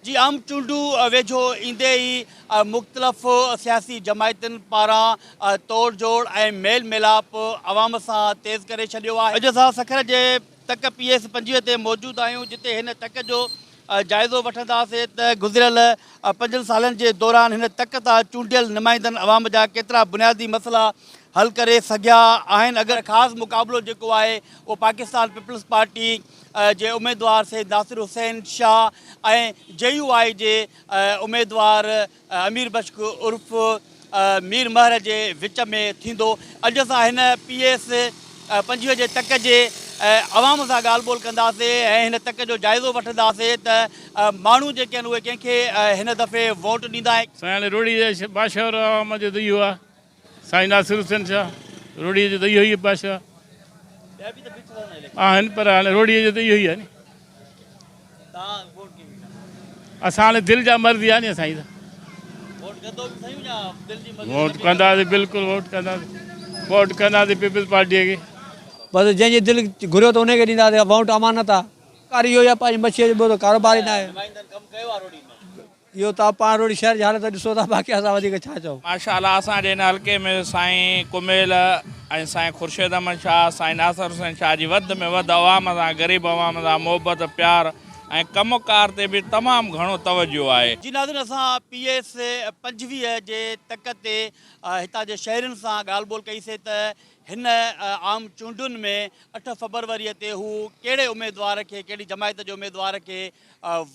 جي عام چونڊون ويجهو ايندي ئي مختلف سياسي جماعتن پاران توڙ جوڙ ۽ ميل ميلاپ عوام سان تيز ڪري ڇڏيو آهي. اڄ اسان سکر جي تڪ پي ايس 25 تي موجود آهيون جتي هن تڪ جو جائزو وٺنداسين ته گذريل پنجن سالن جي دوران هن تڪ تان چونڊيل نمائندن عوام جا ڪيترا بنيادي مسئلا حل ڪري سگهيا آهن اگر خاص مقابلو جيڪو آهي اهو پاڪستان پيپلز پارٽي جي اميدوار Syed Nasir Hussain Shah ۽ J U I جي اميدوار امير بخش عرف مير مهر جي وچ ۾ ٿيندو. اڄ اسان هن پي ايس 25 جي تڪ جي عوام سان ڳالهه ٻولهه ڪنداسين ۽ هن تڪ جو جائزو وٺنداسين ته ماڻهو جيڪي آهن اهي ڪنهن کي هن دفعي ووٽ ڏيندا. سائين هاڻي روهڙي جي بادشاهه عوام جو ته اهو آهي. سائين ناصر حسين شاهه روهڙيء جو ته اهو ئي بادشاهه آهن پر هاڻي روهڙيء جو ته اهو ئي آهي ني اسان هاڻي دل جا مرضي آهي ني اسان جي ته ووٽ ڪنداسين بلڪل ووٽ ڪنداسين ووٽ ڪنداسين پيپلز پارٽيء کي. بس جنهن جي دل گهريو ته انهي کي ڏينداسين ووٽ امانت آهي. ڪار اهو ئي آهي پنهنجي مڇيء جو ٻيو ته ڪاروبار ئي ناهي. اهو توهان پاڻ روهڙي شهر جي حالت ڏسو ٿا باقي اسان وڌيڪ ڇا چئون. ماشاء الله اسان جي هن حلقي ۾ سائين ڪميل ۽ سائين خورشيد احمد شاهه سائين ناصر حسين شاهه جي وڌ ۾ وڌ عوام سان غريب عوام سان محبت پيار ۽ ڪم ڪار تي به تمام گهڻو توجه آهي. جي ناظرين اسان پي ايس 25 جي تڪ تي هتان جي شهرين سان ڳالهه ٻولهه ڪئي سي ته هن عام چونڊن ۾ اٺ فبروري تي هو ڪهڙي اميدوار کي ڪهڙي جماعت جي اميدوار کي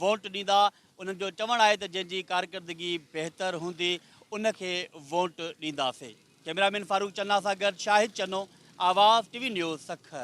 ووٽ ڏيندا انهن جو چوڻ آهي ته جنهن جي ڪارڪردگي بهتر هوندي ان کي ووٽ ڏينداسين. ڪئميرا مين فاروق چنا سان گڏ شاهد چنو، آواز ٽي وي نيوز سکر.